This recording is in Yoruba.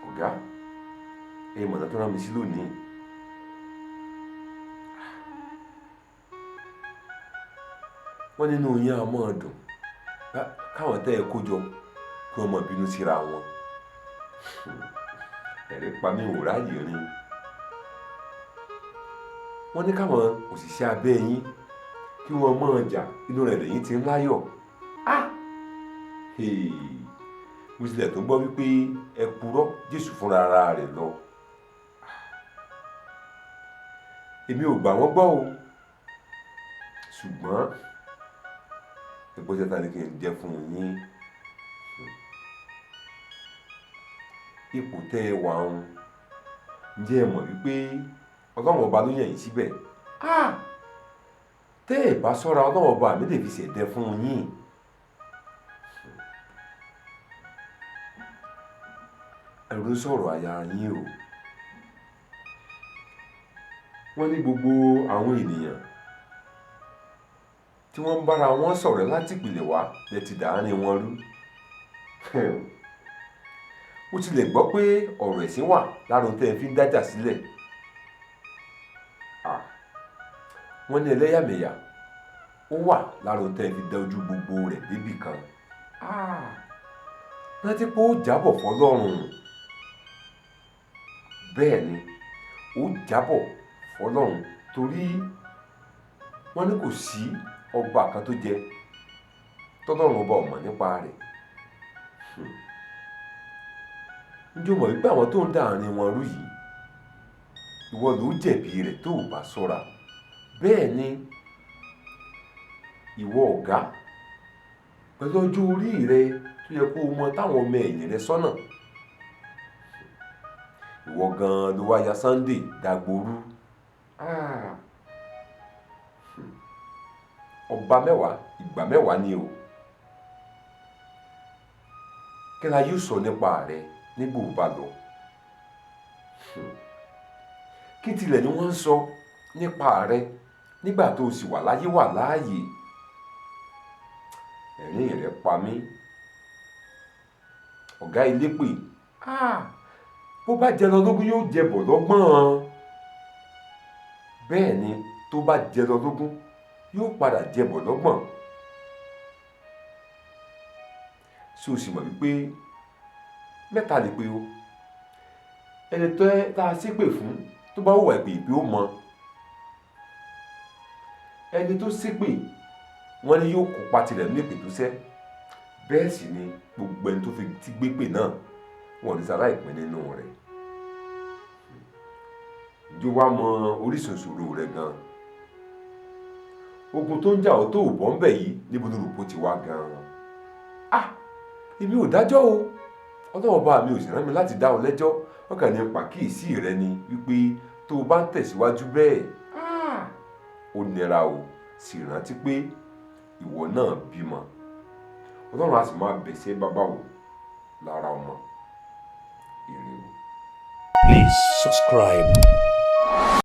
Ọ̀gá, ẹ mọ̀nà tó rán mi sí lónìí. Wọ́n nínú yín á máa dùn káwọn tẹ́ ẹ kó jọ kí wọ́n máa bínú síra wọn. Ẹ̀rí pa mí ò ráàyè rin. Wọ́n ní káwọn òṣìṣẹ́ abẹ́ yín kí wọ́n máa jà, inú rẹ̀ lẹ́yìn tí ń láyọ̀. Mo tilẹ̀ tó gbọ́ wípé ẹ purọ́ Jésù fúnra ara rẹ̀ lọ. Èmi ò gbà wọ́n gbọ́ o, ṣùgbọ́n ẹgbọ́n tẹ́ta ni kí n jẹ́ fún yín. Ipò tẹ́ ẹ wà ń, ǹjẹ́ ẹ mọ̀ wípé Ọlọ́run ọba ló yàn yín síbẹ̀? Tẹ́ ẹ bá ṣọ́ra, Ọlọ́run ọba mi lè fi ṣẹ̀dẹ̀ fún yín. Ẹ̀rù ń sọ̀rọ̀ àyà yín o. Wọ́n ní gbogbo àwọn ènìyàn tí wọ́n ń bára wọn sọ̀rọ̀ láti ìpìlẹ̀ wá lẹ ti dàárín wọn rú. Mo tilẹ̀ gbọ́ pé ọ̀rọ̀ ẹ̀sìn wà lára ohun tẹ́ ẹ fi ń dájà sílẹ̀. Wọ́n ní ẹlẹ́yàmẹ̀yà ó wà lára ohun tẹ́ ẹ fi dá ojú gbogbo rẹ̀ débì kan. Rántí pé ó jábọ̀ fọlọ́run. Bẹ́ẹ̀ ni, ó jábọ̀ fọlọ́run torí wọ́n ní kò sí ọba kan tó jẹ tọ́lọ́run ọba ò mọ̀ nípa rẹ̀. Ǹjẹ́ o mọ̀ wípé àwọn tó ń dá àárín wọn rú yìí, ìwọ ló jẹ̀bi rẹ̀ tó ò bá ṣọ́ra. Bẹ́ẹ̀ ni, ìwọ ọ̀gá pẹ̀lú ọjọ́ orí rẹ tó yẹ kó o mọ táwọn ọmọ ẹ̀yìn rẹ sọ́nà. Ìwọ gan-an ló wá ya Sunday dàgbòrú. Ọba mẹ́wàá, ìgbà mẹ́wàá ni o. Kí la yóò sọ nípa rẹ nígbà ó bá lọ? Kí tilẹ̀ ni wọ́n ń sọ nípa rẹ nígbà tó o sì wà láyé wà láàyè? Ẹ̀rín rẹ pa mí. Ọ̀gá ilé pè, bó bá jẹ lọ lógún yóò jẹ bọ̀ lọ́gbọ̀n. Bẹ́ẹ̀ ni, tó bá jẹ lọ lógún yóò padà jẹ bọ̀ lọ́gbọ̀n. Ṣé o sì mọ̀ wípé mẹ́ta lè pe o? Ẹni tó ẹ tá a ṣépè fún tó bá hùwà ìpè ìpè ó mọ. Ẹni tó ṣépè wọ́n ní yóò kópa tirẹ̀ nínú ìpè tó ṣẹ́. Bẹ́ẹ̀ sì ni gbogbo ẹni tó fi ti gbé pè náà wọn ò ní sáláì pín nínú rẹ̀. Ǹjẹ́ o wá mọ orísun ìṣòro rẹ gan-an? Ogun tó ń jà ọ́ tó ò bọ́ ń bẹ̀ yìí níbo ló rò pó ti wá gan-an? Èmi ò dájọ́ o. Ọlọ́run ọba mi ò sì rán mi láti dá ọ lẹ́jọ́. Wọ́n kàn ní pàkíyèsí rẹ ni wípé tó o bá ń tẹ̀síwájú bẹ́ẹ̀, ó nira o. Sì rántí pé ìwọ náà bímọ. Ọlọ́run á sì máa bẹ̀sẹ̀ bàbá wò lára ọmọ. Ire o. Please subscribe.